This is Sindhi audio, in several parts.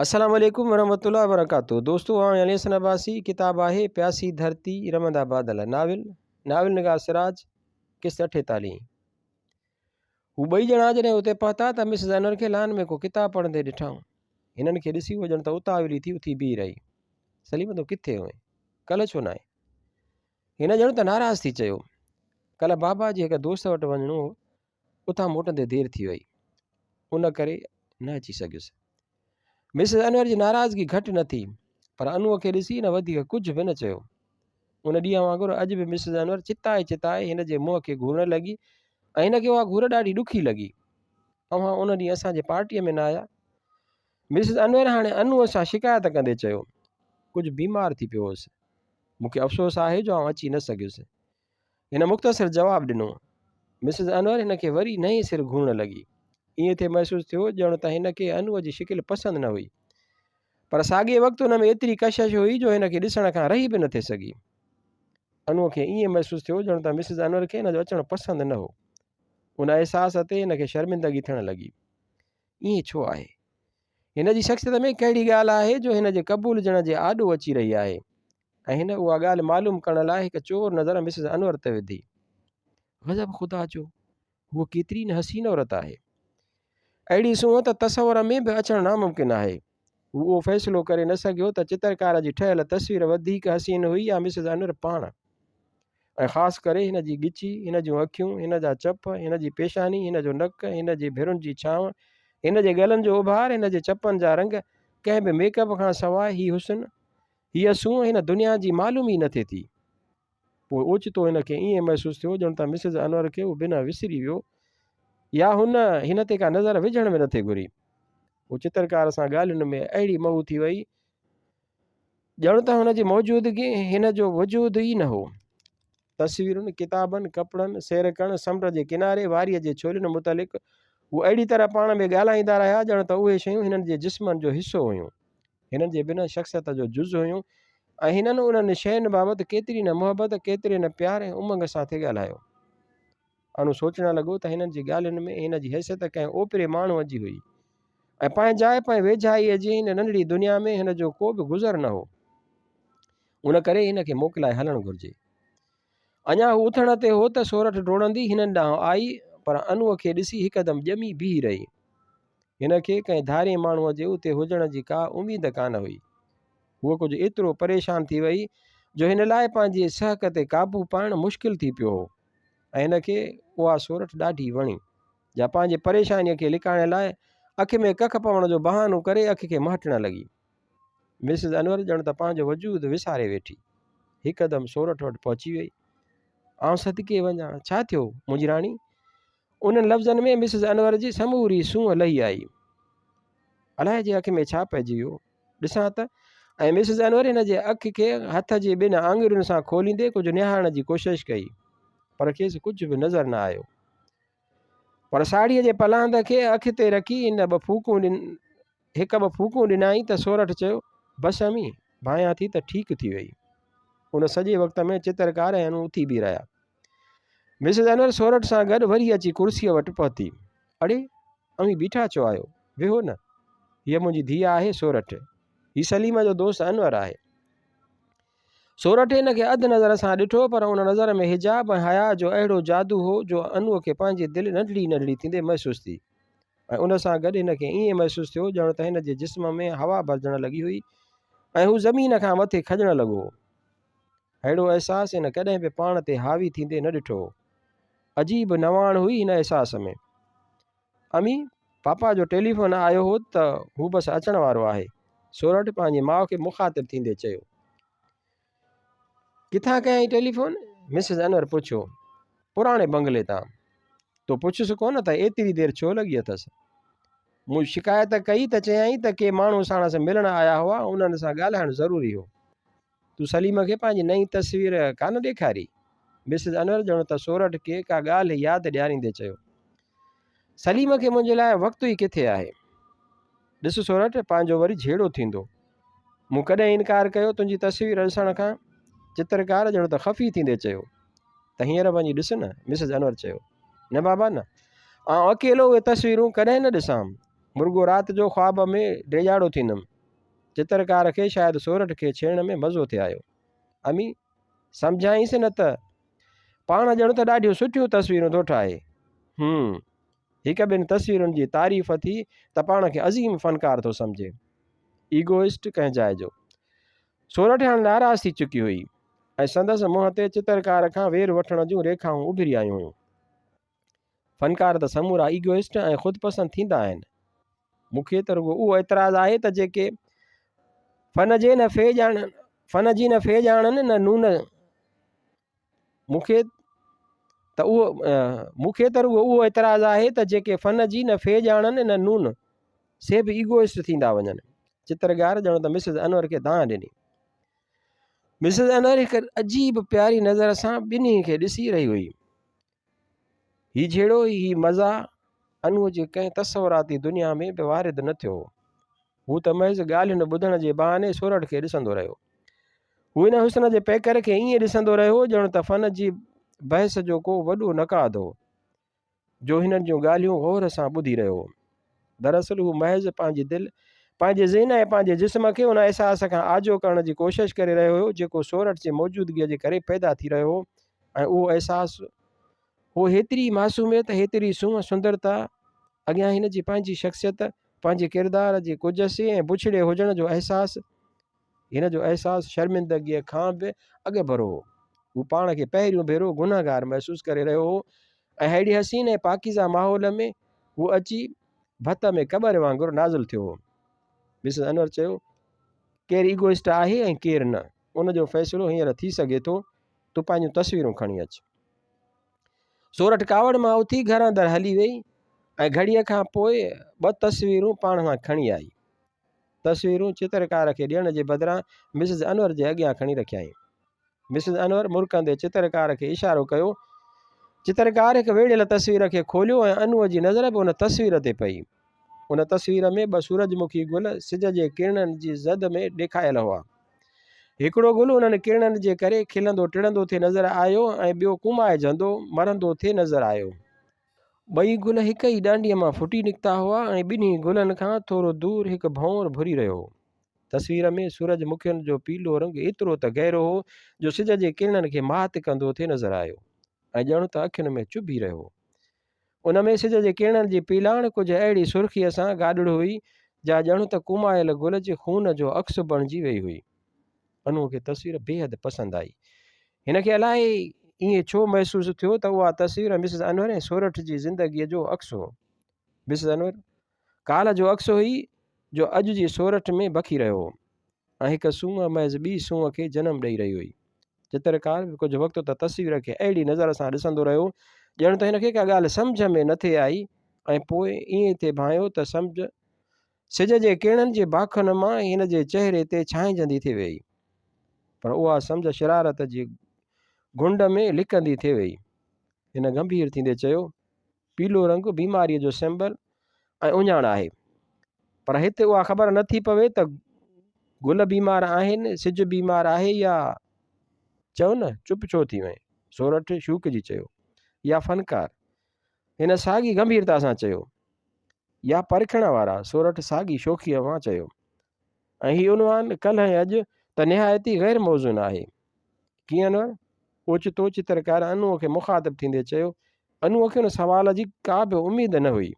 السلام عليڪم ورحمة الله وبرڪاته دوستو آئون علي حسن عباسي ڪتاب آهي پياسي ڌرتي رمندا بادل ناول ناول نگار سراج قسط 48 هو ٻئي ڄڻا جڏهن اتي پهتا ته مسز انور کي لان ۾ ڪو ڪتاب پڙهندي ڏٺائون هنن کي ڏسي هوء ڄڻ ته اتاولي ٿي اٿي بيهي رهي سليم تون ڪٿي هئين ڪلهه ڇو نه آئين هن ڄڻ ته ناراض ٿي چيو ڪلهه بابا جي هڪ دوست وٽ وڃڻو هو اتان موٽندي دير ٿي وئي، ان ڪري نه اچي سگهيس. مسز انور جي ناراضگي گهٽ نه ٿي، پر انوء کي ڏسي هن وڌيڪ ڪجهه به نه چيو. ان ڏينهن وانگر اڄ به مسز انور چتائي چتائي هن جي منهن کي گهورڻ لڳي ۽ هن کي اها گهور ڏاڍي ڏکي لڳي. اوهان ان ڏينهن اسان جي پارٽيء ۾ نه آيا؟ مسز انور هاڻي انوء سان شڪايت ڪندي چيو. ڪجهه بيمار ٿي پيو هوس. مون کي افسوس آهي جو آئون اچي نه سگهيس. هن مختصر جواب ڏنو. مسز انور هن کي وري نئين سر گهورڻ لڳي. ائين ٿي محسوس ٿيو ڄڻ ته هن کي انوء جي شڪل پسند نه هئي. پر ساڳئي وقت ان ۾ ايتري ڪشش هئي جو هن کي ڏسڻ کان رهي به نٿي سگهي. انوء کي ائين محسوس ٿيو ڄڻ ته مسز انور کي هن جو اچڻ پسند نه هو. ان احساس تي هن کي شرمندگي ٿيڻ لڳي. ائين ڇو آهي؟ هن جي شخصيت ۾ ڪهڙي ڳالهه آهي جو هن جي قبولجڻ جي آڏو اچي رهي آهي؟ ۽ هن اها ڳالهه معلوم ڪرڻ لاء هڪ چور نظر مسز انور تي وڌي. غضب خدا جو، هوء ڪيتري نه حسين عورت آهي. اهڙي سونهن ته تصور ۾ به اچڻ ناممڪن آهي. هو اهو فيصلو ڪري نه سگهيو ته چترڪار جي ٺهيل تصوير وڌيڪ حسين هئي يا مسز انور پاڻ. ۽ خاص ڪري هن جي ڳچي، هن جون اکيون، هن جا چپ، هن جي پيشاني، هن جو نڪ، هن جي ڀرون جي ڇانو، هن جي ڳلن جو اڀار، هن جي چپن جا رنگ، ڪنهن به ميڪ اپ کان سواء هي حسن، هيء سونهن هن دنيا جي معلوم ئي نه ٿي ٿي. پوء اوچتو هن کي ائين محسوس ٿيو ڄڻ ته مسز انور کي هو بنهه وسري ويو يا هن هن تي ڪا نظر وجهڻ به نه ٿي گهري. هوء چترڪار سان ڳالهين ۾ اهڙي محو ٿي وئي ڄڻ ته هن جي موجودگي هن جو وجود ئي نه هو. تصويرن، ڪتابن، ڪپڙن، سير ڪرڻ، سمنڊ جي ڪناري، واريء جي ڇولين متعلق هو اهڙي طرح پاڻ ۾ ڳالهائيندا رهيا ڄڻ ته اهي شيون هنن جي جسمن جو حصو هيون. هنن جي بنهه شخصيت جو جز هيون ۽ هنن انهن شين بابت ڪيتري نه محبت، ڪيتري نه پيار ۽ امنگ سان ٿي ڳالهايو. انو سوچڻ لڳو ته هنن جي ڳالهين ۾ هن جي حيثيت ڪنهن اوپري ماڻهوء جي هئي ۽ پنهنجائپ ۽ ويجهائيء جي هن ننڍڙي دنيا ۾ هن جو ڪو به گذر نه هو. ان ڪري هن کي موڪلائي هلڻ گهرجي. اڃا هو اٿڻ تي هو ته سورٺ ڊوڙندي هنن ڏانهن آئي، پر انوء کي ڏسي هڪدم ڄمي بيهي رهي. هن کي ڪنهن ڌارئين ماڻهوء جي اتي هجڻ جي ڪا اميد ڪانه هئي. هوء ڪجهه ايترو پريشان ٿي وئي جو هن لاء پنهنجي سهڪ تي قابو پائڻ مشڪل ٿي پيو هو ۽ هن کي اها سورٺ ڏاڍي وڻي، جا پنهنجي پريشانيء کي لڪائڻ لاء اک ۾ ڪک پوڻ جو بهانو ڪري اک کي مهٽڻ لڳي. مسز انور ڄڻ ته پنهنجو وجود وساري ويٺي. هڪدم سورٺ وٽ پهچي وئي. آئون صدقي وڃان، ڇا ٿيو منهنجي راڻي؟ انهن لفظن ۾ مسز انور جي سموري سونهن لهي آئي. الائي جي اک ۾ ڇا پئجي ويو، ڏسان ته. ۽ مسز انور هن جي اک کي هٿ جي ٻن آڱرين سان کوليندي ڪجهه نهارڻ جي ڪوشش ڪئي، پر کيس ڪجهه به نظر نه آيو. پر ساڙهيء جي پلاند کي اک تي رکي هن ٻه ڦوڪون هڪ ٻه ڦوڪون ڏنائين ته سورٺ چيو، بس امي، ڀانيان ٿي ته ٺيڪ ٿي وئي. ان سڄي وقت ۾ چترڪار ۽ انو اٿي بيهي رهيا. مسز انور سورٺ سان گڏ وري اچي ڪرسيء وٽ پهتي. اڙي، اوهين بيٺا ڇو آهيو؟ ويهو نه. هيء منهنجي ڌيء آهي سورٺ. هي سليم جو دوست انور آهي. سورٺ هن کي اڌ نظر سان ڏٺو، پر ان نظر ۾ حجاب ۽ حياء جو اهڙو جادو هو جو انوء کي پنهنجي دل ننڍڙي ننڍڙي ٿيندي محسوس ٿي ۽ ان سان گڏ هن کي ائين محسوس ٿيو ڄڻ ته هن جي جسم ۾ هوا ڀرجڻ لڳي هئي ۽ هو زمين کان مٿي کڄڻ لڳو هو. اهڙو احساس هن ڪڏهن به پاڻ تي حاوي ٿيندي نه ڏٺو هو. عجيب نواڻ هئي هن احساس ۾. امي، پاپا جو ٽيليفون آيو هو ته هو بس اچڻ وارو آهي. سورٺ پنهنجي ماء کي مخاطب ٿيندي چيو. ڪٿان ڪيائين ٽيليفون؟ مسز انور پڇيو. پراڻي بنگلي تان. تو پڇيس ڪونه ته ايتري دير ڇو لڳي اٿس؟ مون شڪايت ڪئي ته چيائين ته ڪي ماڻهو ساڻس ملڻ آيا هئا، انهن سان ڳالهائڻ ضروري هو. تو سليم کي پنهنجي نئين تصوير ڪانه ڏيکاري؟ مسز انور ڄڻ ته سورٺ کي ڪا ڳالهه ياد ڏياريندي چيو. سليم کي منهنجي لاء وقت ئي ڪٿي آهي. ڏس سورٺ، پنهنجو وري جهيڙو ٿيندو. مون ڪڏهن انڪار ڪيو تنهنجي تصوير ڏسڻ کان؟ چترڪار ڄڻ ته خفي ٿيندي چيو. ته هينئر وڃي ڏس نه، مسز انور چيو. نه بابا نه. آئون اڪيلو اهي تصويرون ڪڏهن نه ڏسان. مرڳو رات جو خواب ۾ ڊيڄاڙو ٿيندم. چترڪار کي شايد سورٺ کي ڇيڙڻ ۾ مزو ٿي آيو. امي، سمجهائينس نه ته پاڻ ڄڻ ته ڏاڍيون سٺيون تصويرون ٿو ٺاهي. هم، هڪ ٻن تصويرن جي تعريف ٿي ته پاڻ کي عظيم فنڪار ٿو سمجهي. ايگوئسٽ ڪنهن جاء جو. سورٺ هاڻ ناراض ٿي چڪي هئي ۽ سندس منهن تي چترڪار کان وير وٺڻ جون ريکائون اڀري آيون هيون. فنڪار ته سمورا ايگوئسٽ ۽ خودپسند ٿيندا آهن. مون کي ته رڳو اهو اعتراض آهي ته جيڪي فن جي نه في ڄاڻن فن جي نه في ڄاڻن نه نون مون کي ته اهو مون کي ته رڳو اهو اعتراض آهي ته جيڪي فن جي نه في ڄاڻن نه نون سي به ايگوئسٽ ٿيندا وڃن. چترگار ڄڻ ته مسز انور کي دانهن ڏني. مسز انور هڪ عجيب پياري نظر سان ٻنهي کي ڏسي رهي هئي. هي جهيڙو، هي مزا انوء جي ڪنهن تصوراتي دنيا ۾ به وارد نه ٿيو هو. هو ته محض ڳالهين ٻڌڻ جي بهاني سورٺ کي ڏسندو رهيو. هو ان حسن جي پيڪر کي ائين ڏسندو رهيو ڄڻ ته فن جي بحث جو ڪو وڏو نقاد هو. جو هنن جون ڳالهيون غور سان ٻڌي رهيو هو. دراصل هو محض پنهنجي دل، پنهنجي ذهن ۽ پنهنجي جسم کي ان احساس کان آجو ڪرڻ جي ڪوشش ڪري رهيو هيو جيڪو سورٺ جي موجودگيء جي ڪري پيدا ٿي رهيو هو ۽ اهو احساس هو هيتري معصوميت، هيتري سونهن سندرتا اڳيان هن جي پنهنجي شخصيت، پنهنجي ڪردار جي ڪجسي ۽ بڇڙي هجڻ جو احساس، هن جو احساس شرمندگيء کان به اڳڀرو هو. هو پاڻ کي پهريون ڀيرو گنهگار محسوس ڪري رهيو هو ۽ ههڙي حسين ۽ پاڪيزه ماحول ۾ هو اچي ڀت ۾ ڪٻر وانگر نازل ٿيو هو. مسز انور چيو، ڪير ايگوئسٽ آهي ۽ ڪير نه، ان جو فيصلو هينئر ٿي سگهي ٿو، تون پنهنجون تصويرون کڻي اچ. سورٺ ڪاوڙ مان اٿي گهر اندر هلي ويئي ۽ گهڙيء کان پوء ٻه تصويرون پاڻ سان کڻي آئي. تصويرون چترڪار کي ڏيڻ جي بدران مسز انور جي اڳيان کڻي رکيائين. مسز انور مرڪندي چترڪار کي اشارو ڪيو. چترڪار هڪ ويڙهيل تصوير کي کوليو ۽ انوء جي نظر به ان تصوير تي پئي. ان تصوير ۾ ٻه سورج مکي گل سج جي ڪرڻن جي زد ۾ ڏيکايل هئا. هڪڙو گل انهن ڪرڻن جي ڪري کلندو ٽڙندو ٿي نظر آيو ۽ ٻيو ڪومائجندو مرندو ٿي نظر آيو. ٻئي گل هڪ ئي ڏانڊيء مان ڦٽي نڪتا هئا ۽ ٻنهي گلن کان ٿورو دور هڪ ڀنور ڀري رهيو هو. تصوير ۾ سورج مکين جو پيلو رنگ ايترو ته گهرو هو جو سج جي ڪرڻن کي مات ڪندو ٿي نظر آيو ۽ ڄڻ ته اکين ۾ چڀي رهيو هو. ان ۾ سج جي ڪرڻن جي پيلاڻ ڪجهه اهڙي سرخيء سان گاڏڙ هئي جا ڄڻ ته ڪومايل گل جي خون جو عڪس بڻجي ويئي هئي. انوء کي تصوير بيحد پسند آئي. هن کي الائي ائين ڇو محسوس ٿيو ته اها تصوير مسز انور ۽ سورٺ جي زندگيء جو عڪس هو. مسز انور ڪالهه جو عڪس هئي جو اڄ جي سورٺ ۾ بکي رهيو هو ۽ هڪ سونهن محض ٻي سونهن کي جنم ڏئي رهي هئي. چترڪار به ڪجهه وقت ته تصوير کي اهڙي نظر سان ڏسندو رهيو ڄڻ ته هن کي ڪا ڳالهه سمجهه ۾ نه ٿي آئي ۽ پوء ائين ٿي ڀانئيو ته سمجهه سج جي ڪرڻن جي باکن مان هن جي چهري تي ڇانئجندي ٿي ويئي. پر اها سمجهه شرارت جي گهنڊ ۾ لڪندي ٿي ويئي. هن گنڀير ٿيندي چيو، پيلو رنگ بيماريء جو سيمبل ۽ اهڃاڻ آهي. پر هت اها خبر نه ٿي پوي ته گل بيمار آهن، سج بيمار آهي يا. چئو نه، چپ ڇو ٿي وئين؟ سورٺ شوڪجي چيو. يا فنڪار. هن ساڳي گنڀيرتا سان چيو. يا پرکڻ وارا، سورٺ ساڳي شوخيء مان چيو. ۽ هي عنوان ڪلهه ۽ اڄ ته نهايت ئي غير موزون آهي. ڪيئن انور؟ اوچتو چترڪار انوء کي مخاطب ٿيندي چيو. انوء کي ان سوال جي ڪا به اميد نه هئي.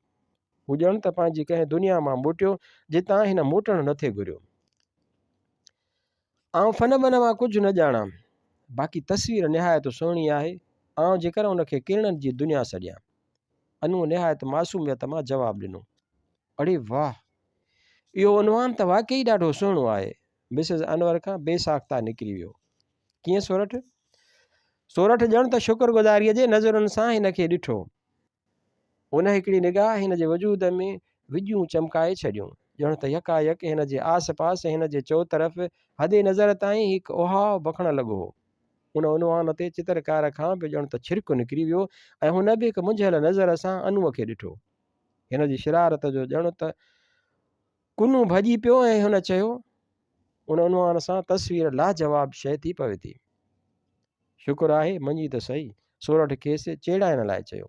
هو ڄڻ ته پنهنجي ڪنهن دنيا مان موٽيو، جتان هن موٽڻ نه ٿي گهريو. آئون فن بن مان ڪجهه نه ڄاڻان. باقي تصوير نهايت سهڻي آهي. آئون جيڪر ان کي ڪرڻن جي دنيا سڏيان. انوء نهايت معصوميت مان جواب ڏنو. اڙي واهه! اهو عنوان ته واقعي ڏاڍو سهڻو آهي. مسز انور کان بي ساخته نڪري ويو. ڪيئن سورٺ؟ سورٺ ڄڻ ته شڪر گذاريء جي نظرن سان هن کي ڏٺو. هن هڪڙي نگاهه هن جي وجود ۾ وڄون چمڪائي ڇڏيون. ڄڻ ته يڪايڪ هن جي آس پاس، هن جي چؤطرف، حد نظر تائين هڪ اهاء بکڻ لڳو هو. ان عنوان تي چترڪار کان به ڄڻ ته ڇرڪ نڪري ويو ۽ هن به هڪ منجهيل نظر سان انوء کي ڏٺو. هن جي شرارت جو ڄڻ ته ڪنو ڀڄي پيو ۽ هن چيو، ان عنوان سان تصوير لاجواب شيء ٿي پوي ٿي. شڪر آهي، مڃي ته سهي. سورٺ کيس چيڙائڻ لاء چيو.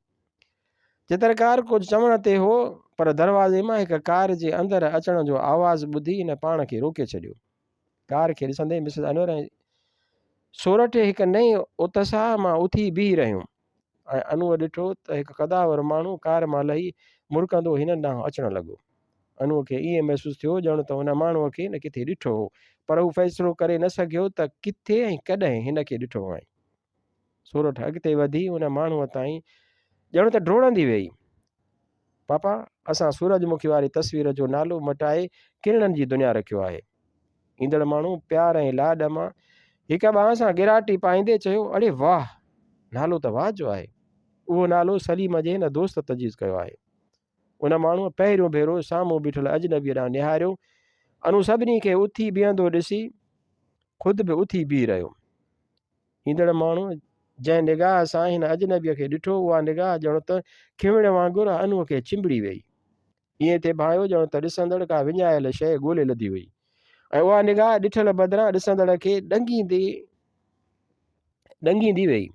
چترڪار ڪجهه چوڻ تي هو پر دروازي مان هڪ ڪار جي اندر اچڻ جو آواز ٻڌي هن پاڻ کي روڪي ڇڏيو. ڪار کي ڏسندي مسز انور ۽ سورٺ هڪ نئين اتساهه مان اٿي بيهي رهيون ۽ انوء ڏٺو ته هڪ قداور ماڻهو ڪار مان لهي مرڪندو هنن ڏانهن اچڻ لڳو. انوء کي ائين محسوس ٿيو ڄڻ ته ان ماڻهوء کي هن ڪٿي ڏٺو هو، پر هو فيصلو ڪري نه سگهيو ته ڪٿي ۽ ڪڏهن هن کي ڏٺو هئائين. سورٺ اڳتي وڌي ان ماڻهوء تائين ڄڻ ته ڊوڙندي ويئي. پاپا، اسان سورج مکي واري تصوير جو نالو مٽائي ڪرڻن جي دنيا رکيو آهي. ايندڙ ماڻهو پيار ۽ لاڏ مان هڪ ٻانهن سان ڳراٽي پائيندي چيو، اڙي واهه! نالو ته واهه جو آهي. اهو نالو سليم جي هن دوست تجويز ڪيو آهي. ان ماڻهوء پهريون ڀيرو سامهون بيٺل اجنبيء ڏانهن نهاريو. انو سڀني کي اٿي بيهندو ڏسي خود به اٿي بيهي رهيو. ايندڙ ماڻهوء جنهن نگاهه سان هن اجنبيء کي ڏٺو، اها نگاهه ڄڻ ته کنوڻ وانگر انوء کي چنبڙي ويئي. ائين ٿي ڀانئيو ڄڻ ته ڏسندڙ ڪا وڃايل شيء ڳولي لڌي هئي ۽ اها نگاهه ڏٺل بدران ڏسندڙ کي ڏنگيندي ڏنگيندي ويئي.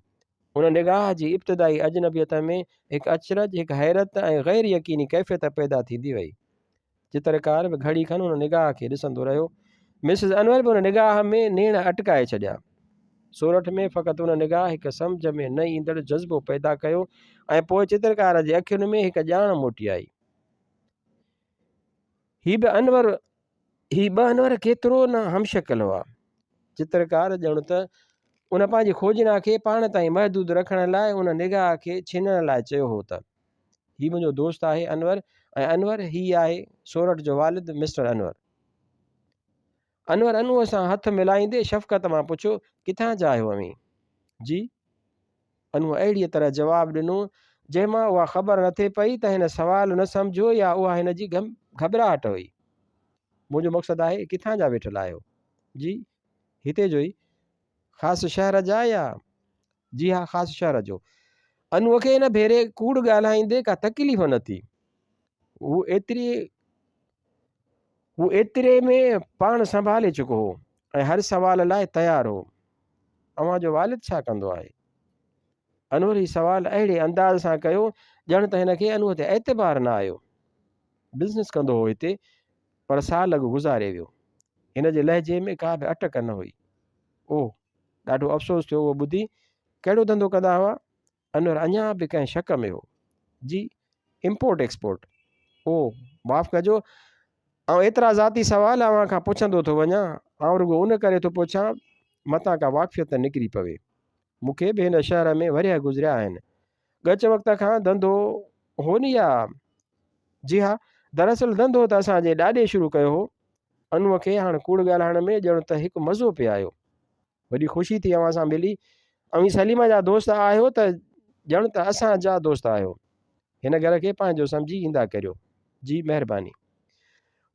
ان نگاهه جي ابتدائي اجنبيت ۾ هڪ اچرج، هڪ حيرت ۽ غير يقيني ڪيفيت پيدا ٿيندي ويئي. چترڪار به گهڙي کن ان نگاهه کي ڏسندو رهيو. مسز انور به ان نگاهه ۾ نيڻ اٽڪائي ڇڏيا. سورٺ ۾ فقط ان نگاهه هڪ سمجهه ۾ نه ايندڙ جذبو پيدا ڪيو ۽ پوء چترڪار جي اکين ۾ هڪ ڄاڻ موٽي آئي. هي به انور هي ٻه انور ڪيترو نه همشڪل هئا. چترڪار ڄڻ ته ان پنهنجي کوجنا کي پاڻ تائين محدود رکڻ لاء ان نگاهه کي ڇنڻ لاء چيو هو ته. هي منهنجو دوست آهي انور ۽ انور هي آهي سورٺ جو والد مسٽر انور. انور انوء سان هٿ ملائيندي شفقت مان پڇيو، ڪٿان جا آهيو اوهين؟ جي؟ انوء اهڙيء طرح جواب ڏنو، جنهن مان اها خبر نه ٿي پئي ته هن سوال نه سمجهيو يا اها هن جي گهٻراهٽ هئي. منهنجو مقصد آهي، ڪٿان جا ويٺل آهيو؟ جي، هتي جو ئي. خاص شهر جا يا؟ جي ها خاص شهر جو. انوء کي ان ڀيري ڪوڙ ڳالهائيندي ڪا تڪليف نه ٿي. هو ايتري هو ايتري ۾ پاڻ سنڀالي چڪو هو ۽ هر سوال لاء تيار هو. اوهان جو والد ڇا ڪندو آهي؟ انور هي سوال اهڙي انداز سان ڪيو ڄڻ ته هن کي انوء تي اعتبار نه آيو. بزنس ڪندو هو هتي پر سال اڳ گذاري ويو. هن جي لهجي ۾ ڪا به اٽڪ نه هئي. اوه! ڏاڍو افسوس ٿيو اهو ٻڌي. ڪهڙو ڌنڌو ڪندا هئا؟ انور اڃا به ڪنهن شڪ ۾ هو. جي، امپورٽ ايڪسپورٽ. او، معاف ڪجو، آئون ايترا ذاتي سوال اوهان کان پڇندو ٿو وڃان. آئون رڳو ان ڪري ٿو پڇان متان ڪا واقفيت نڪري پوي. مون کي به هن شهر ۾ ورهيه گذريا آهن. ڳچ وقت کان ڌنڌو هو ني يا؟ جي ها، دراصل ڌنڌو ته اسان جي ڏاڏي شروع ڪيو هو. انوء کي هاڻ ڪوڙ ڳالهائڻ ۾ ڄڻ ته هڪ مزو پئي آيو. وڏي خوشي ٿي اوهان سان ملي. اوهين سليمه جا دوست آهيو ته ڄڻ ته اسان جا دوست آهيو. هن گهر کي پنهنجو سمجهي ايندا ڪريو. جي مهرباني.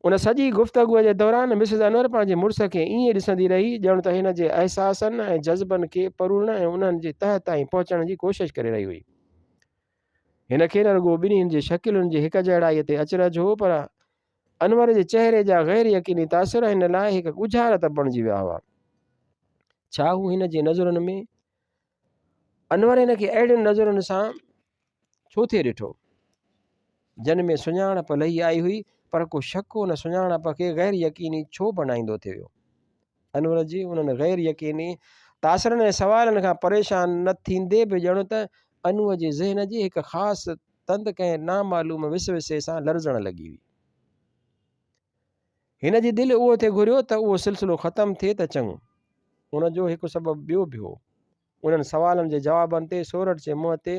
ان سڄي گفتگوء جي دوران مسز انور پنهنجي مڙس کي ائين ڏسندي رهي ڄڻ ته هن جي احساسن ۽ جذبن کي پروڙڻ ۽ انهن جي تهه تائين پهچڻ جي ڪوشش ڪري رهي هئي. هن کي نه رڳو ٻنهين جي شڪلين جي هڪجهڙائيء تي اچرج هو پر انور جي چهري جا غير يقيني تاثر هن لاء هڪ ڳجهارت بڻجي ويا هئا. ڇا هو هن جي نظرن ۾ انور هن کي اهڙين نظرن سان ڇو ٿي ڏٺو، جن ۾ سڃاڻپ لهي آئي هئي، پر ڪو شڪ ان سڃاڻپ کي غير يقيني ڇو بڻائيندو ٿي ويو؟ انور جي انهن غير يقيني تاثرن ۽ سوالن کان پريشان نه ٿيندي به ڄڻ ته انوء جي ذهن جي هڪ خاص تند ڪنهن نامعلوم وسوسي سان لرزڻ لڳي هئي. هن جي دل اهو ٿي گهريو ته اهو سلسلو ختم ٿئي ته چڱو. ان جو هڪ سبب ٻيو به هو. انهن سوالن جي جوابن تي سورٺ جي منهن تي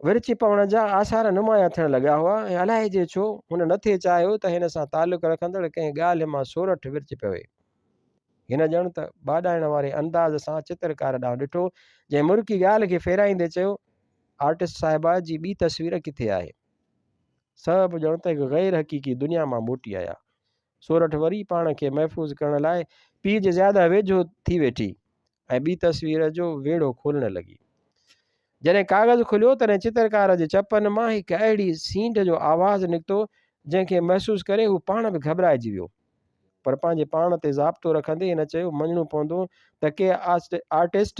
ورچي پوڻ جا آثار نمايان ٿيڻ لڳا هئا ۽ الائجي ڇو هن نٿي چاهيو ته هن سان تعلق رکندڙ ڪنهن ڳالهه مان سورٺ ورچي پوي. هن ڄڻ ته ٻاڏائڻ واري انداز سان چترڪار ڏانهن ڏٺو، جنهن مرڪي ڳالهه کي ڦيرائيندي چيو، آرٽسٽ صاحبه جي ٻي تصوير ڪٿي آهي؟ سڀ ڄڻ ته هڪ غير حقيقي دنيا مان موٽي آيا. سورٺ وري پاڻ کي محفوظ ڪرڻ لاء پيء جي زياده ويجهو ٿي ويٺي ۽ ٻي تصوير جو ويڙهو کولڻ لڳي. جڏهن ڪاغذ کليو تڏهن چترڪار جي چپن مان هڪ اهڙي سينڍ جو آواز نڪتو جنهن کي محسوس ڪري هو پاڻ به گهٻرائجي ويو. پر پنهنجي پاڻ تي ضابطو رکندي هن چيو مڃڻو پوندو ته ڪي آرٽسٽ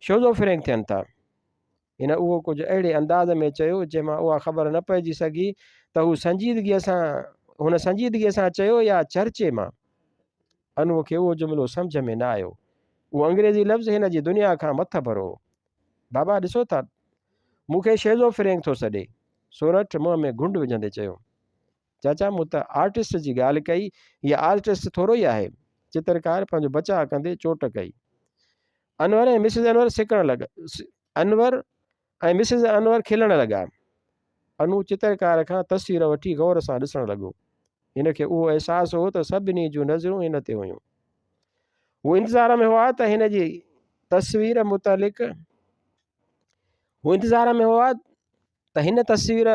شوزوفرينڪ ٿين ٿا. هن اهو ڪجهه اهڙي انداز ۾ چيو، جنهن مان اها خبر نه پئجي سگهي ته هو سنجيدگيء سان هن سنجيدگيء سان چيو يا چرچي مان. انوء کي اهو جملو سمجهه ۾ نه آيو. اهو انگريزي لفظ هن جي دنيا کان مٿڀرو هو. بابا ڏسو ٿا، مون کي شيزو فرينڪ ٿو سڏي. سورٺ منهن ۾ گهنڊ وجهندي چيو. چاچا مون ته آرٽسٽ جي ڳالهه ڪئي، هيء آرٽسٽ ٿورو ئي آهي. چترڪار پنهنجو بچاء ڪندي چوٽ ڪئي. انور ۽ مسز انور سڪڻ لڳا. انور ۽ مسز انور کلڻ لڳا. انو چترڪار کان تصوير وٺي غور سان ڏسڻ لڳو. هن کي اهو احساس هو ته سڀني جون نظرون هن تي هيون. هو انتظار ۾ هئا ته هن جي تصوير متعلق هو انتظار ۾ هئا ته هن تصوير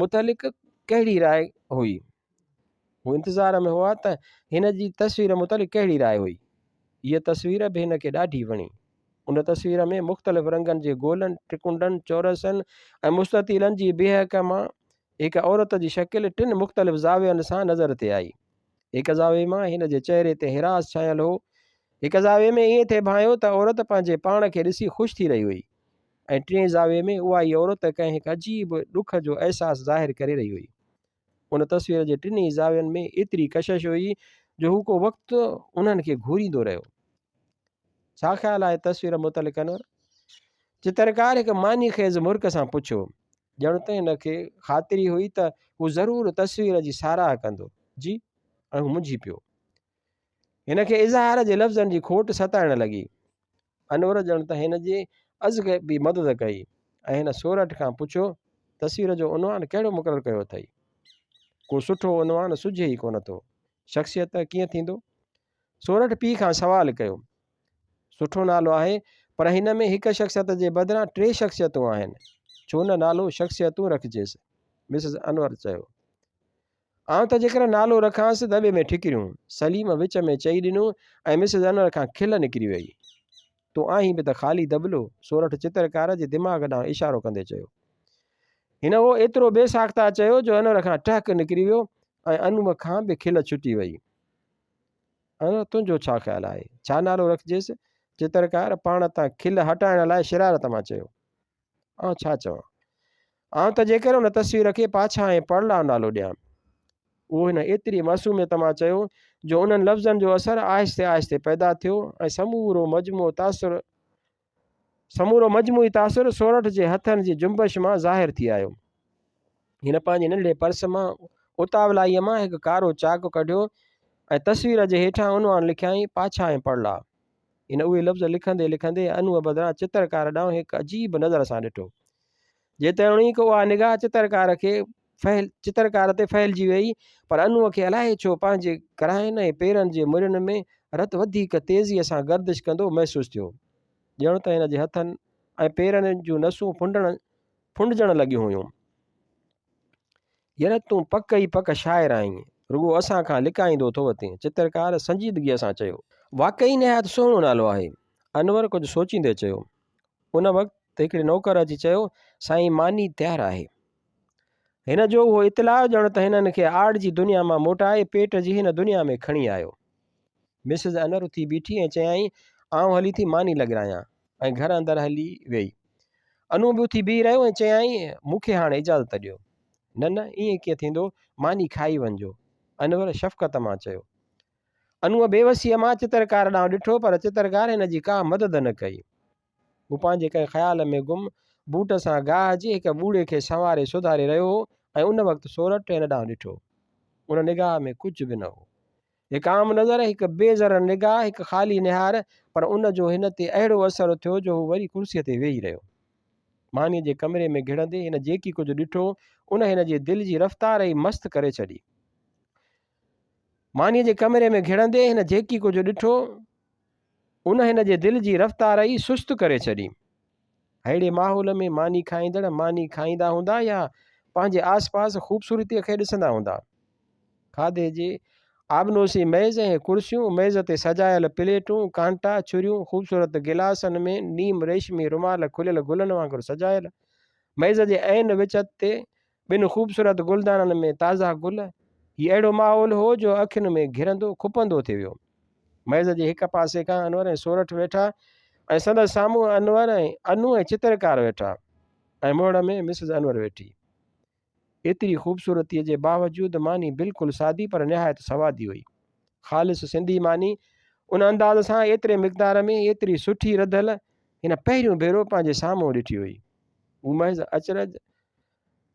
متعلق ڪهڙي راء هئي. هو انتظار ۾ هئا ته هن جي تصوير متعلق ڪهڙي راء هئي. هيء تصوير به هن کي ڏاڍي وڻي. ان تصوير ۾ مختلف رنگن جي گولن، ٽڪنڊن، چورسن ۽ مستطيلن جي بيهڪ مان هڪ عورت جي شڪل ٽن مختلف زاوين سان نظر ٿي آئي. هڪ زاويي مان هن جي چهري تي هراس ڇانيل هو. هڪ زاويي ۾ ائين ٿي ڀانئيو ته عورت پنهنجي پاڻ کي ڏسي خوش ٿي رهي هئي ۽ ٽئين زاويي ۾ اها ئي عورت ڪنهن هڪ عجيب ڏک جو احساس ظاهر ڪري رهي هئي. ان تصوير جي ٽنهي زاوين ۾ ايتري ڪشش هئي جو هو ڪو وقت انهن کي گهوريندو رهيو. ڇا خيال آهي تصوير متعلق انور؟ چترڪار هڪ معني خيز مرڪ سان پڇيو. ڄڻ ته هن کي خاطري هئي ته هو ضرور تصوير جي ساراهه ڪندو. جي؟ ۽ هو منجهي پيو. هن کي اظهار جي لفظن جي کوٽ ستائڻ لڳي. انور ڄڻ ته هن جي ازغيبي مدد ڪئي ۽ هن سورٺ کان پڇيو، تصوير جو عنوان ڪهڙو مقرر ڪيو اٿئي؟ ڪو سٺو عنوان سجهي ئي ڪونه ٿو. شخصيت ڪيئن ٿيندو؟ سورٺ پيء کان سوال ڪيو. سٺو نالو آهي، پر هن ۾ هڪ شخصيت جي بدران ٽي شخصيتون آهن. ڇو نه نالو شخصيتون رکجيس؟ مسز انور چيو. آئون ته جيڪر نالو رکانس دٻي ۾ ٺڪريون. سليم وچ ۾ چئي ڏنو ۽ مسز انور کان کل نڪري ويئي. تون آهين به ته خالي دٻلو، سورٺ چترڪار جي دماغ ڏانهن اشارو ڪندي چيو. هن اهو ايترو بي ساخته چيو جو انور کان ٽهڪ نڪري ويو ۽ انوء کان به کل ڇٽي ويئي. انور تنهنجو ڇا خيال آهي؟ ڇا نالو رکجيس؟ چترڪار پاڻ تان کل هٽائڻ لاء شرارت مان چيو. آئون ڇا چوان؟ آئون ته جيڪر ان تصوير کي پاڇا ۽ پڙلاء نالو ڏيان. اهو هن ايتري معصوميت مان چيو جو انهن لفظن جو اثر آهستي آهستي پيدا ٿيو ۽ سمورو مجموعو تاثر سمورو مجموعي تاثر سورٺ جي هٿن جي جنبش مان ظاهر ٿي آيو. هن پنهنجي ننڍڙي پرس مان اتاولائيء مان هڪ ڪارو چاڪ ڪڍيو ۽ تصوير جي هيٺان عنوان لکيائين پاڇا ۽ پڙلاء. هن اهي لفظ لکندي لکندي انوء بدران چترڪار ڏانهن هڪ عجيب نظر سان ڏٺو. جيتوڻيڪ اها نگاهه چترڪار کي ڦهل چترڪار تي ڦهلجي ويئي، پر انوء کي الائي ڇو پنهنجي ڪراين ۽ پيرن جي مرين ۾ رت وڌيڪ تيزيء سان گردش ڪندو محسوس ٿيو. ڄڻ ته هن جي هٿن ۽ پيرن جون نسون ڦنڊڻ ڦنڊجڻ لڳيون هيون. ير تون پڪ ئي پڪ شاعر آهين، رڳو اسان کان لڪائيندو ٿو وتين. چترڪار سنجيدگيء سان چيو. واقعي نهايت سهڻو نالو آهي. انور ڪجهه سوچيندي چيو. ان وقت هڪڙي نوڪر اچي چيو، سائين ماني تيار آهي. هن جو اهو اطلاع ڄڻ ته هنن کي آڙ جي دنيا مان موٽائي پيٽ جي هن دنيا ۾ کڻي آيو. مسز انور اٿي بيٺي ۽ چيائين، آئون هلي ٿي ماني لڳرايان. ۽ گهر اندر هلي ويئي. انو به اٿي بيهي رهيو ۽ چيائين، مون کي هاڻي اجازت ڏيو. نه نه، ائين ڪيئن ٿيندو، ماني کائي وڃجو. انور شفقت مان چيو. انوء بيوسيء مان چترڪار ڏانهن ڏٺو، پر چترڪار هن جي ڪا مدد نه ڪئي. هو پنهنجي ڪنهن خيال ۾ گم، بوٽ سان گاهه جي هڪ ٻوڙي کي سنواري سڌاري رهيو هو ۽ ان وقت سورٺ هن ڏانهن ڏٺو. ان نگاهه ۾ ڪجهه به نه هو. هڪ عام نظر، هڪ بي ضرر نگاهه، هڪ خالي نهار، پر ان جو هن تي اهڙو اثر ٿيو جو هو وري ڪرسيء تي ويهي رهيو. مانيء جي ڪمري ۾ گهڙندي هن جيڪي ڪجهه ڏٺو، ان هن جي دل جي رفتار ئي مست ڪري ڇڏي. مانيء جي ڪمري ۾ گهڙندي هن جيڪي ڪجهه ڏٺو، ان هن جي دل جي رفتار ئي سست ڪري ڇڏي. اهڙي ماحول ۾ ماني کائيندڙ ماني کائيندا هوندا يا پنهنجي آس پاس خوبصورتيء کي ڏسندا هوندا. کاڌي جي آبنوسي ميز ۽ ڪرسيون، ميز تي سجايل پليٽون، ڪانٽا، ڇريون، خوبصورت گلاسن ۾ نيم ريشمي رومال کليل گلن وانگر سجايل، ميز جي عين وچ تي ٻن خوبصورت گلدانن ۾ تازا گل، هي اهڙو ماحول هو جو اکين ۾ گهرندو کپندو ٿي ويو. ميز جي هڪ پاسي کان انور ۽ سورٺ ويٺا ۽ سندس سامهون انور ۽ انو ۽ چترڪار ويٺا. ۽ موڙ ۾ مسز انور ويٺي. ايتري خوبصورتيء جي باوجود ماني بلڪل سادي پر نهايت سوادي هئي. خالص سنڌي ماني ان انداز سان ايتري مقدار ۾ ايتري سٺي رڌل هن پهريون ڀيرو پنهنجي سامهون ڏٺي هئي. هو محض اچرج،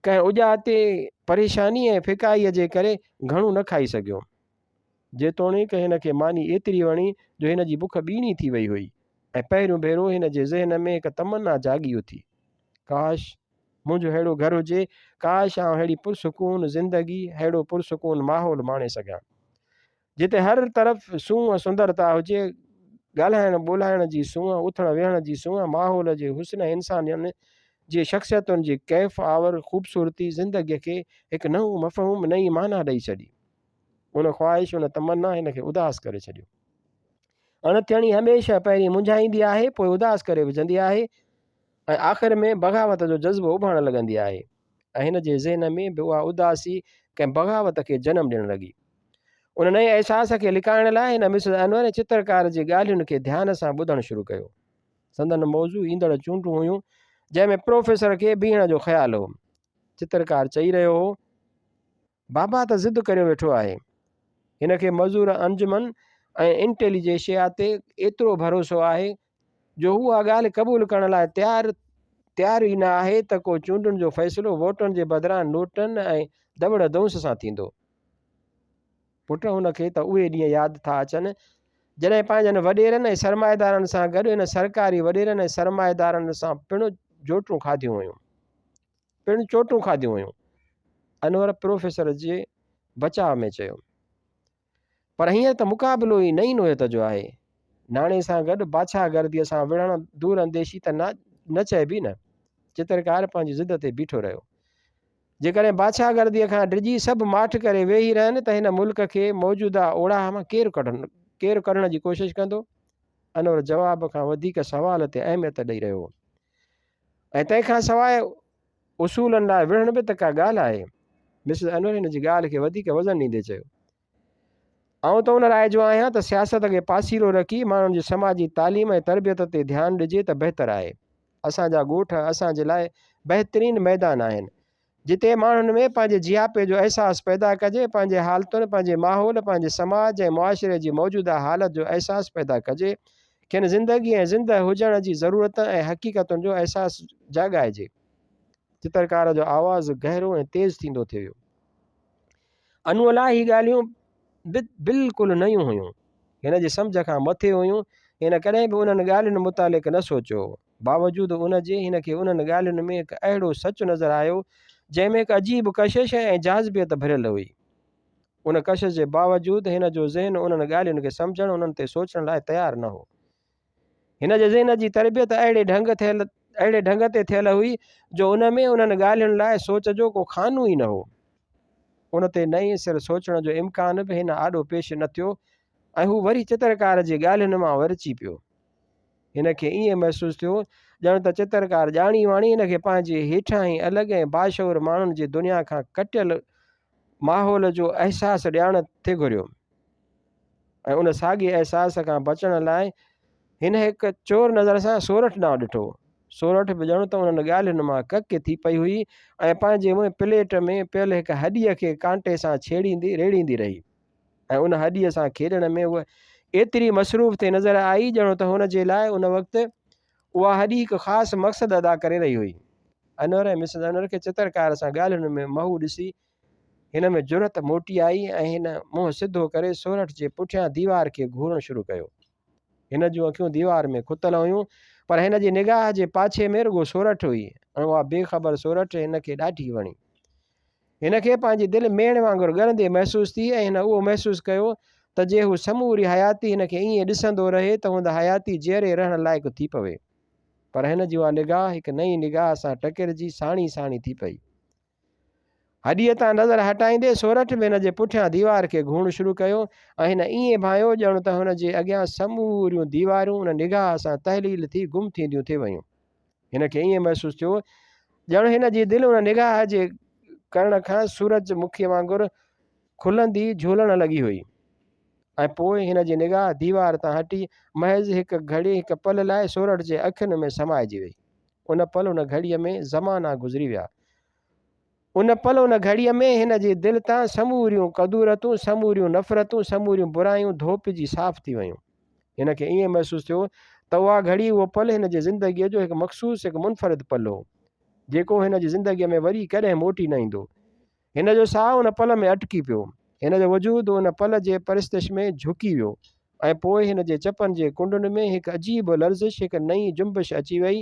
ڪنهن اڄاتي پريشاني ۽ ڦڪائيء جي ڪري گهڻو نه کائي سگهيو. جيتوڻيڪ هن کي ماني ايتري وڻي جو هن جي بک ٻيڻي ٿي وئي هئي ۽ پهريون ڀيرو هن جي ذهن ۾ هڪ تمنا جاڳي اٿي. ڪاش! منهنجو ههڙو گهر هجي، ڪاش! آئون ههڙي پرسڪون زندگي، ههڙو پرسڪون ماحول ماڻي سگهان. جتي هر طرف سونهن سندرتا هجي، ڳالهائڻ ٻولهائڻ جي سونهن، اٿڻ ويهڻ جي سونهن، ماحول جي حسن ۽ انسانن جي شخصيتن جي ڪيف آور خوبصورتي زندگيء کي هڪ نئون مفهوم، نئين معنيٰ ڏئي ڇڏي. ان خواهش، ان تمنا هن کي اداس ڪري ڇڏيو. اڻ ٿيڻي هميشه پهرين منجهائيندي آهي، پوء اداس ڪري وجهندي آهي ۽ آخر ۾ بغاوت جو جذبو اڀارڻ لڳندي آهي ۽ هن جي ذهن ۾ به اها اداسي ڪنهن بغاوت کي جنم ڏيڻ لڳي. ان نئين احساس کي لڪائڻ لاء هن مسز انور ۽ چترڪار جي ڳالهين کي ڌيان سان ٻڌڻ شروع ڪيو. سندن موضوع ايندڙ چونڊون هيون، جنهن ۾ پروفيسر کي بيهڻ جو خيال هو. چترڪار چئي رهيو هو. بابا ته ضد ڪريو ويٺو آهي. هن کي مزور انجمن ۽ انٽيليجيشيا تي ايترو ڀروسو آهي جو هو اها ڳالهه قبول ڪرڻ لاء تيار تيار ئي نه آهي ته ڪو چونڊن جو فيصلو ووٽن جي بدران نوٽن ۽ دٻڙ دونس سان ٿيندو. پٽ هن کي ته اهي ڏينهن ياد ٿا اچن جڏهن پنهنجن وڏيرن ۽ سرمائيدارن سان گڏ هن سرڪاري وڏيرن ۽ سرمائيدارن سان پڻ جوٽون کاڌيون هيون. پڻ چوٽون کاڌيون هيون. انور پروفيسر جي بچاء ۾ چيو. پر هينئر ته مقابلو ئي نئين نوعيت جو آهي. ناڻي سان گڏ بادشاهه گرديء سان وڙهڻ دور انديشي ته نه چئبي نه. چترڪار پنهنجي ضد تي بيٺو رهيو. جيڪڏهن بادشاهه گرديء کان ڊڄي سڀ ماٺ ڪري ويهي رهن ته هن ملڪ کي موجوده اوڙاهه مان ڪير ڪير ڪڍڻ جي ڪوشش ڪندو؟ انور جواب کان وڌيڪ سوال تي اهميت ڏئي رهيو هو. ۽ تنهن کان سواء اصولن لاء وڙهڻ به ته ڪا ڳالهه آهي. مسز انور هن جي ڳالهه کي وڌيڪ وزن ڏيندي چيو. آئون ته ان راء جو آهيان ته سياست کي پاسيرو رکي ماڻهن جي سماجي تعليم ۽ تربيت تي ڌيان ڏجي ته بهتر آهي. اسان جا ڳوٺ اسان جي لاء بهترين ميدان آهن. جتي ماڻهن ۾ پنهنجي جياپي جو احساس پيدا ڪجي، پنهنجي حالتن، پنهنجي ماحول، پنهنجي سماج ۽ معاشري جي موجوده حالت جو احساس پيدا ڪجي، کين زندگي ۽ زنده هجڻ جي ضرورتن ۽ حقيقتن جو احساس جاڳائجي. چترڪار جو آواز گهرو ۽ تيز ٿيندو ٿي ويو. انوء لاء هي ڳالهيون به بلڪل نيون هيون. هن جي سمجهه کان مٿي هيون. هن ڪڏهن به انهن ڳالهين متعلق نه سوچيو هو. باوجود ان جي هن کي انهن ڳالهين ۾ هڪ اهڙو سچ نظر آيو، جنهن ۾ هڪ عجيب ڪشش ۽ جاذبيت ڀريل هئي. ان ڪشش جي باوجود هن جو ذهن انهن ڳالهين کي سمجهڻ، انهن تي سوچڻ لاء تيار نه هو. هن جي ذهن جي تربيت اهڙي ڍنگ ٿيل اهڙي ڍنگ تي ٿيل هئي جو ان ۾ انهن ڳالهين لاء سوچ جو ڪو خانو ئي نه هو. ان تي نئين سر سوچڻ جو امڪان به هن آڏو پيش نه ٿيو ۽ هو وري چترڪار جي ڳالهين مان ورچي پيو. هن کي ائين محسوس ٿيو ڄڻ ته چترڪار ڄاڻي واڻي هن کي پنهنجي هيٺاهين الڳ ۽ باشعور ماڻهن جي دنيا کان ڪٽيل ماحول جو احساس ڏيارڻ ٿي گهريو ۽ ان ساڳئي احساس کان بچڻ لاء هن هڪ چور نظر سان سورٺ ڏانهن ڏٺو. سورٺ به ڄڻ ته انهن ڳالهين مان ڪڪ ٿي پئي هئي ۽ پنهنجي منهن پليٽ ۾ پيل هڪ هڏيء کي ڪانٽي سان ڇيڙيندي ريڙهيندي رهي. ۽ ان هڏيء سان کيڏڻ ۾ هوء ايتري مصروف ٿي نظر آئي ڄڻ ته هن جي لاء ان وقت اها هڏي هڪ خاص مقصد ادا ڪري رهي هئي. انور ۽ مسز انور کي چترڪار سان ڳالهين ۾ محو ڏسي هن ۾ جرئت موٽي آئي ۽ هن منهن سڌو ڪري سورٺ جي پٺيان ديوار کي گهورڻ شروع ڪيو. هن جون اکيون ديوار ۾ کتل هيون پر هن جي نگاهه جي پاڇي ۾ رڳو سورٺ هئي ۽ اها بي خبر سورٺ هن کي ڏاڍي وڻي. هن کي پنهنجي دل ميڻ وانگر ڳرندي محسوس ٿي ۽ هن اهو محسوس ڪيو ته جي هو سموري حياتي هن کي ائين ڏسندو رهي ته هوند حياتي جيئري رهڻ لائق ٿي پوي. پر هن جي اها نگاهه هڪ نئين نگاهه سان ٽڪرجي ساڻي ساڻي ٿي پئي. هڏيء تان نظر هٽائيندي سورٺ به هن جي پٺيان ديوار کي گهورڻ شروع ڪيو ۽ هن ائين ڀانئيو ڄڻ ته هن جي اڳيان سموريون ديوارون ان نگاهه سان تحليل ٿي گم ٿينديون ٿي ويون. هن کي ائين محسوس ٿيو ڄڻ هن جي دل ان نگاهه جي ڪرڻ کان سورج مکيء وانگر کلندي جهولڻ لڳي هئي ۽ پوء هن جي نگاهه ديوار تان هٽي محض هڪ گهڙي هڪ پل لاء سورٺ جي اکين ۾ سمائجي وئي. ان پل ان گهڙيء ۾ زمانا گذري ويا. ان پل ان گهڙيء ۾ هن جي دل تان سموريون ڪدورتون، سموريون نفرتون، سموريون برايون ڌوپجي صاف ٿي ويون. هن کي ائين محسوس ٿيو ته اها گهڙي، اهو پل هن جي زندگيء جو هڪ مخصوص، هڪ منفرد پل هو، جيڪو هن جي زندگيء ۾ وري ڪڏهن موٽي نه ايندو. هن جو ساهه ان پل ۾ اٽڪي پيو. هن جو وجود ان پل جي پرستش ۾ جهڪي ويو ۽ پوء هن جي چپن جي ڪنڊن ۾ هڪ عجيب لرزش، هڪ نئين جنبش اچي وئي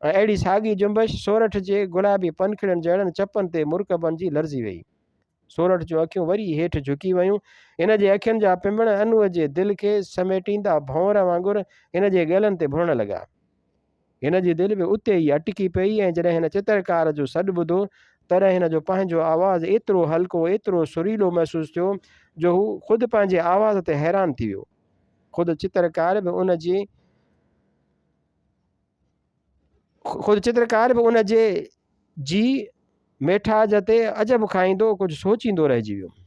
۽ اهڙي ساڳي جنبش سورٺ جي گلابي پنکڙين جهڙن چپن تي مرڪ بڻجي لرزي وئي. سورٺ جون اکيون وري هيٺ جهڪي ويون. هن جي اکين جا پنبڻ انوء جي دل کي سميٽيندا ڀونر وانگر هن جي ڳلن تي ڀرڻ لڳا. هن جي دل به اتي ئي اٽڪي پئي ۽ جڏهن هن چترڪار جو سڏ ٻڌو، تڏهن هن جو پنهنجو آواز ايترو هلڪو، ايترو سريلو محسوس ٿيو، جو هو خود پنهنجي آواز تي حيران ٿي ويو. خود چترڪار به ان جي خود چترڪار به ان جي جي ميٺاج تي عجب کائيندو ڪجهه سوچيندو رهجي ويو.